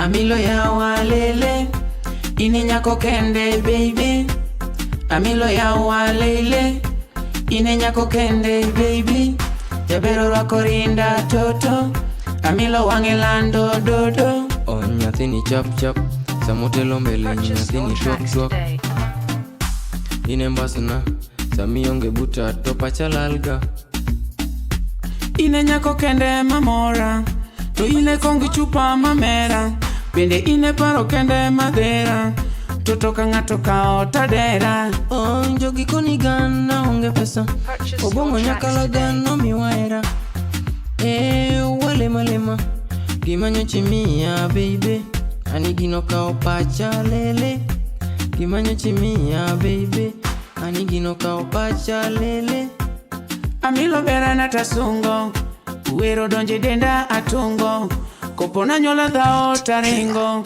Amilo yawa lele, ine nyako kende baby. Amilo yawa lele, ine nyako kende baby. Jabero rwako rinda toto, amilo wang'e lando dodo. Oh, nyathini chap chap samotelo mbele Purchase your nyathini twak tracks twak today. Ine mbasna samionge buta to pacha lalga. Ine nyako kende mamora, to ine kongi chupa mamera, bende ine paro kende madhera, to toka ng'ato kao tadera. Oh, jogi koni gan naonge pesa. Purchase your Obong'o tracks nyakalaga today. Nomiwa hera. E walema lema gima nyocha imiya baby ani gino kawo pacha lele gima nyocha imiya baby ani gino kawo pacha lele. Amilo berana tasungo, wero donje denda atungo, kopona nyola dhao taringo.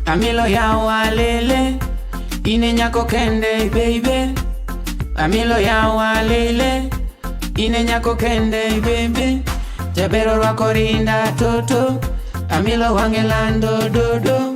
Amilo yawa lele, ine nyako kende baby. Amilo yawa lele, ine nyako kende baby. Jabero rwako rinda toto, amilo wang'e lando dodo.